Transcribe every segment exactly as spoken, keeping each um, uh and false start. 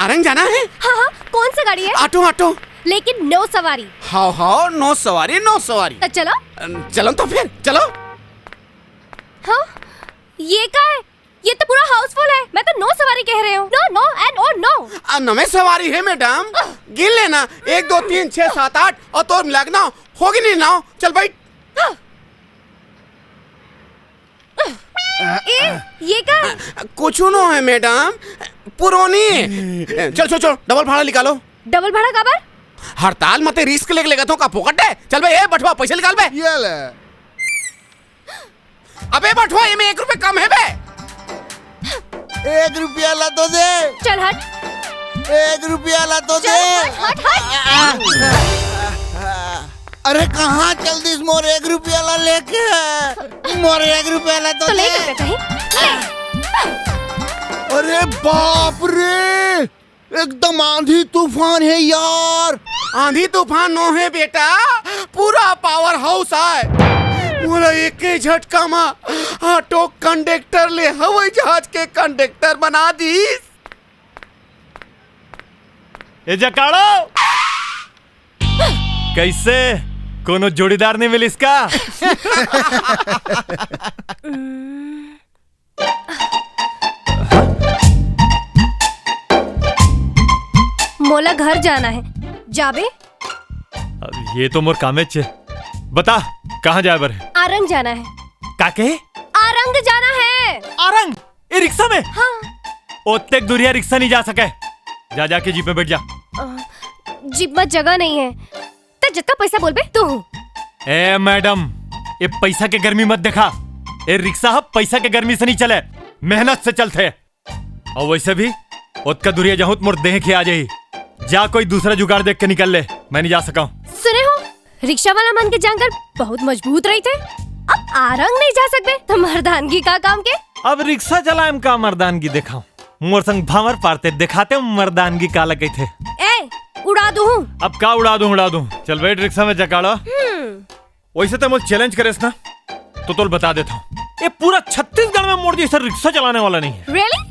आरंग जाना है? हाँ हाँ, कौन सा गाड़ी है? Auto, auto. लेकिन नौ सवारी। हाँ हाँ, नौ सवारी, नौ सवारी। तो चलो। अ, चलो तो फिर, चलो। हाँ, ये का है? ये तो पूरा हाउसफुल है। मैं तो नौ सवारी कह रहे हूँ। No, no and और no। आ, नवे सवारी है मैडम, गिन लेना। एक, दो, तीन, छह, सात, आठ और तोर मिला के नौ। होगी नहीं नौ। चल बैठ। ए, ये का है? कुछ नो है मैडम, पुरानी है। चल चल चल, डबल भाड़ा निकालो। डबल भाड़ा काबर? हड़ताल मते रिस्क लेके लेगत हो का, फोकट है? चल बे, ए बठवा, पैसे निकाल बे। ये ले। अबे बठवा, एमे एक रुपया कम है बे। एक रुपया ला तो दे। चल हट। एक रुपया ला तो चल दे। हट, हट, हट। अरे कहाँ चल दिस मोर एक रुपया ला लेके? मोर एक रुपया ला तो तो ले दे। कर कहीं। अरे बाप रे, एकदम आंधी तूफान है यार। आंधी तूफान नो है बेटा, पूरा पावर हाउस आय। मोला एके झटका मा ऑटो कंडक्टर ले हवाई जहाज के कंडक्टर बना दीस। ए जकाड़ो, कैसे, कोनो जोड़ीदार नहीं मिलिस का? मोला घर जाना है, जाबे? अब ये तो मोर कामेच है। बता, कहाँ जाए बर है? आरंग जाना है। काके? आरंग जाना है। आरंग? ए रिक्शा में? हाँ। ओतेक दूरिया रिक्शा नहीं जा सके। जा, जाके जीप में बैठ जा। अ, जीप में जगह नहीं है। त जतका पैसा बोलबे तू। ए मैडम, ए पैसा के गर्मी मत देखा। ए रिक्शा ह पैसा के गर्मी से नहीं चले, मेहनत से चलथे। और वैसे भी ओतका दुरिया जाहूं त मोर देह के आ जाही। जा कोई दूसरा जुगाड़ देख के निकल ले, मैं नहीं जा सका हूँ। सुने हो, रिक्शा वाला मन के जांगर बहुत मजबूत रहिथे। अब आरंग नहीं जा सकबे त मर्दानगी का काम के? अब रिक्शा चलाए म का मर्दानगी देखाऊं? मोर संग भांवर पारते देखाते मर्दानगी काला कहिथे। ए, उड़ा दूं। अब का उड़ा दूं, उड़ा दूं। चल बैठ रिक्शा में जकाड़ा। हम्म। वैसे ते मोल चैलेंज करेस ना, तो तोल बता देता हूँ, ये पूरा छत्तीसगढ़ में मोर जैसा रिक्शा चलाने वाला नहीं है। Really?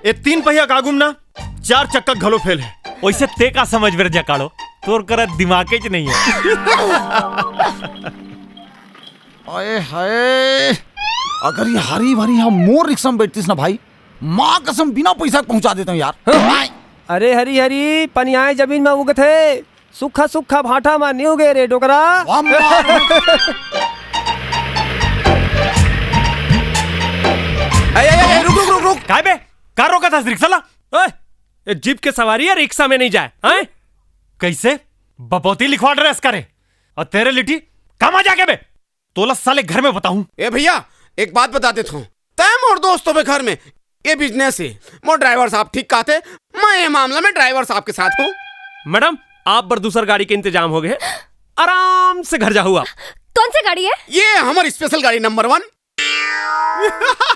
ये तीन पहिया का आगू म ना चार चक्का घलो फेल है। वैसे ते का समझ बेर जकाड़ो, तोर करा दिमाग के च नहीं है। आए हाय, अगर ये हरी भरी हम मोर रिक्शा में बैठतीस ना भाई, माँ कसम बिना पैसा के पहुंचा देता हूँ यार। अरे हरी हरी, पनियाए जमीन में उगथे, सुखा सुखा भाटा मा नी उगे रे डोकरा। वाह, मार। ए, ए, ए, रुक, रुक, रुक, रुक। काय बे? का रोकत हस रिक्शा ला? ओए, ये जीप के सवारी है, रिक्शा में नहीं जाए, हैं? कैसे? बपौती लिखवा डरेस करे। और तेरे लिट्टी कमा जाके बे? तोला साले घर में बताऊं। ए भैया, एक बात बता देता हूँ, तय मोर दोस्तों के घर में ये बिजनेस है, मोर ड्राइवर साहब ठीक कहते, मैं ये मामला में ड्राइवर साहब के साथ हूँ। मैडम, आप बर दूसर गाड़ी के इंतजाम हो गए, आराम से घर जाहू आप। कौन सी गाड़ी है? ये हमारी स्पेशल गाड़ी नंबर वन।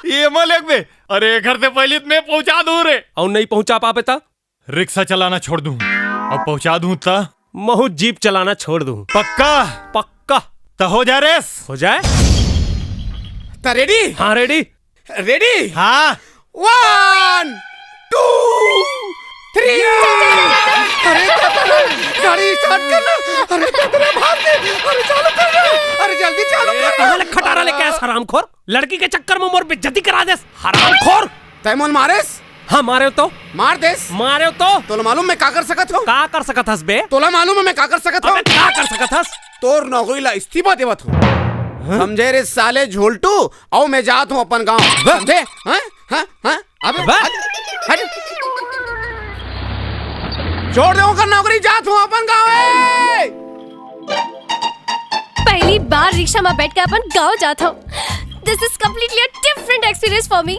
ये मल एक बे, अरे घर से पहले मैं पहुंचा दूं रे। और नहीं पहुंचा पाबे ता? रिक्शा चलाना छोड़ दूं और पहुंचा दूं ता? महू जीप चलाना छोड़ दूं। पक्का? पक्का। त हो जाए रेस। हो जाए। त रेडी? हाँ, रेडी। रेडी? हाँ। वन, टू, थ्री। अरे दादा रे, गाड़ी स्टार्ट कर ना। अरे दादा रे, भाग दे। अरे चालू कर ना। अरे जल्दी चालू ए, कर ना। कहाँ ले खटारा लेके आया हरामखोर? लड़की के चक्कर में मोर बेइज्जती करा देस हरामखोर। तय मोल मारेस? हाँ, मारे तो। मार देस? मारे तो। तोला मालूम मैं का कर सकत हूँ? का कर सकत हस बे? तोला मालूम है मैं का कर सकत हूँ? अबे का कर सकत हस? तोर नौकरी ला इस्तीफा देवत हूँ। हाँ? समझे रे साले झोलटू, आओ मैं जात हूँ अपन गाँव। बे- समझे? हाँ? हाँ? हाँ? अबे बे- हट, हट। छोड़ दे ओकर नौकरी, जात हूँ अपन गाँव। ए! पहली बार रिक्शा में बैठ के अपन गाँव जात हूँ। This is completely a different experience for me.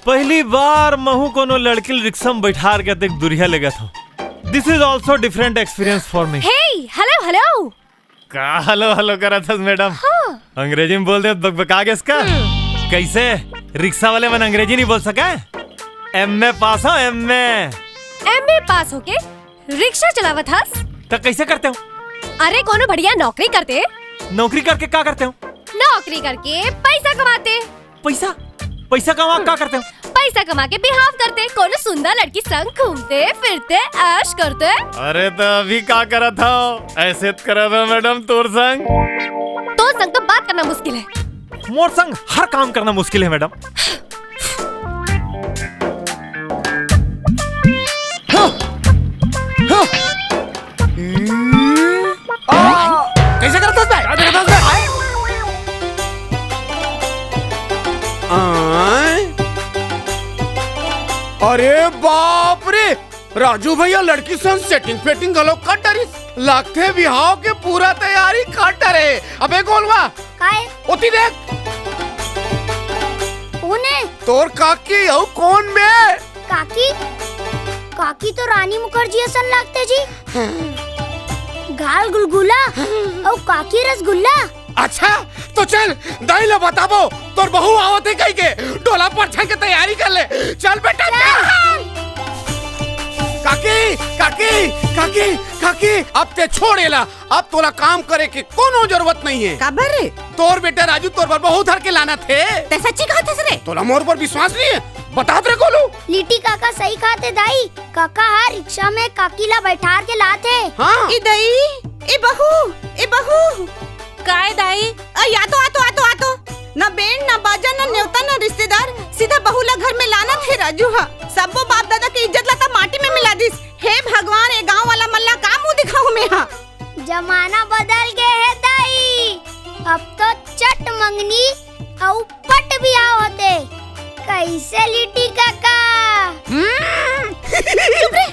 पहली बार महू कोनो लड़की ल रिक्शा में बैठार के देख दुरिया लेगत हूँ। This is also different experience for me. Hey, hello, hello. का हेलो हेलो करत हस मैडम? हाँ। अंग्रेजी में बोल दे, बकबका गेस का? हम्म। कैसे, रिक्शा वाले मन अंग्रेजी नहीं बोल सके? एमए पास हो, एमए। एमए पास होके रिक्शा चलावत हस? त कैसे करते हो? अरे कोनो बढ़िया नौकरी करते। नौकरी करके का करते हो? नौकरी करके पैसा कमाते। पैसा? पैसा कमा का करते हो? पैसा कमा के बिहाव करते, कोनो सुंदर लड़की संग घूमते फिरते, ऐश करते। अरे त अभी का करत हव? ऐसे त करत हव मैडम तोर संग। तोर संग तो बात करना मुश्किल है। मोर संग हर काम करना मुश्किल है मैडम। कैसे करत हस बे? का देखत हस बे? आय। अरे बाप रे, राजू भैया लड़की सन सेटिंग फेटिंग घलो कर डरिस। लागथे बिहाव के पूरा तैयारी कर डरे। अबे गोलवा, काय? ओती देख। कोन हे? तोर काकी अउ कोन बे? काकी? काकी तो रानी मुखर्जी असन लागथे जी। गाल गुलगुला अउ काकी रसगुल्ला। अच्छा, तो चल, दाई ला बताबो, तोर बहू आवत हे कहिके, डोला परछन के तैयारी कर ले। चल बेटा, चल। काकी, काकी, काकी, काकी, अब ते छोड़ एला, अब तोला काम करे के कोनो जरूरत नहीं है। काबर रे? तोर बेटा राजू तोर बर बहू धर के लानत हे। ते सच्ची कहत हस रे? तोला मोर पर विश्वास नहीं है? बतात रे गोलू। लिट्टी काका सही कहत हे दाई, काका ह रिक्शा में काकी ला बैठार के लात हे। हाँ। ए दाई, ए बहू, ए बहू। काय दाई? अ, या तो, आ तो, आ तो, आ तो। ना बैंड, ना बाजा, ना नेवता, ना रिश्तेदार, सीधा बहू ला घर में लानत हे राजू हा। सब्बो बाप दादा के इज्जत ला त माटी में मिला दिस। हे भगवान, ए गांव वाला मन ला का मुंह दिखाऊं मैं हा? जमाना बदल गे हे दाई, अब तो चट मंगनी अउ पट बिहाव होथे। कैसे लिट्टी काका? हम्म। चुप रे।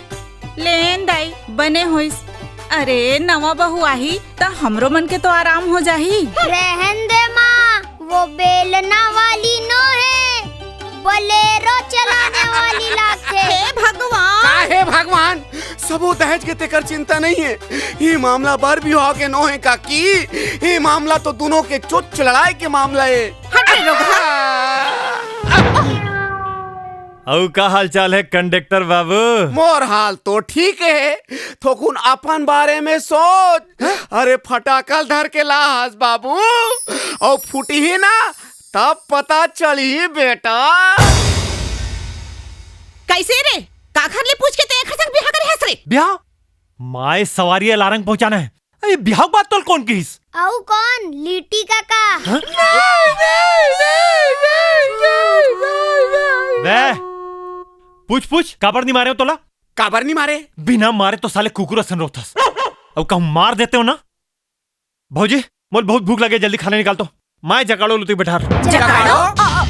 लेन दाई, बने होइस। अरे, नवा बहू आही, त हमरो मन के तो आराम हो जाही। रहन दे माँ, वो बेलना वाली नो हे, बोलेरो चलाने वाली लागथे। हे भगवान! का हे भगवान? सबो दहेज के तेकर चिंता नहीं है। ये मामला बर बिहाव के नो हे काकी। ये मामला तो दोनों के चोच लड़ाई के मामला है। हट रे रोगहा। अउ का हाल चाल है कंडक्टर बाबू? मोर हाल तो ठीक है, थोकुन अपन बारे में सोच। अरे फटाकल धर के ला हस बाबू, अउ फूटही ना तब पता चलही बेटा। कैसे रे? काखर ले पूछ के ते एखर संग बिहाव करे हस रे? बिहाव? माय सवारी लारंग पहुंचाना है। अरे बिहाव के बात तोल कौन किस? अउ कौन? लिट्टी काका। हाँ? बे, पूछ पूछ, काबर नहीं मारे हो तोला? काबर नहीं मारे? बिना मारे तो साले कुकुर असन रोथस। अब कहूँ मार देते हो ना? भौजी, मोल बहुत भूख लगे, जल्दी खाना निकाल तो। माय जकाड़ो लुती बैठार। जकाड़ो? आ, आ,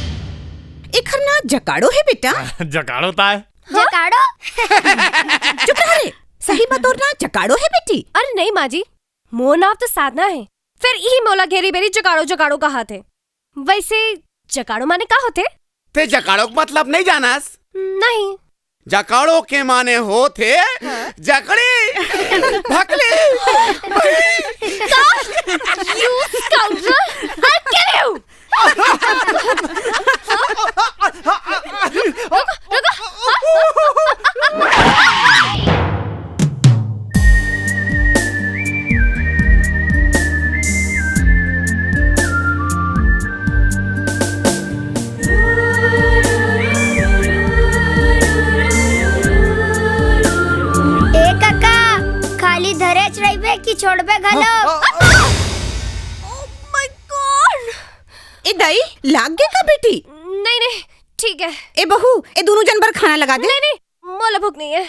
एखर ना जकाड़ो है बेटा। जकाड़ो ता है। जकाड़ो? चुप रह रे। सही बतोर ना जकाड़ो है बेटी। अरे नहीं माँ जी, मोर नाव तो साधना है। फिर इही मोला घेरी बेरी जकाड़ो जकाड़ो कहत हे। वैसे जकाड़ो माने का होथे? ते जकाड़ो के मतलब नहीं जानस? नहीं। जकाड़ो के माने होथे हाँ? जकड़ी, भकली। का? You scoundrel! I'll kill you! रुको, रुको। ए काका, खाली धरेच रहिबे कि छोड़बे घलो? Oh my God! ए दाई, लाग गे का बेटी? नहीं, नहीं, ठीक है। ए बहू, ए दोनों जन बर खाना लगा दे। नहीं, नहीं, मोला भूख नहीं है।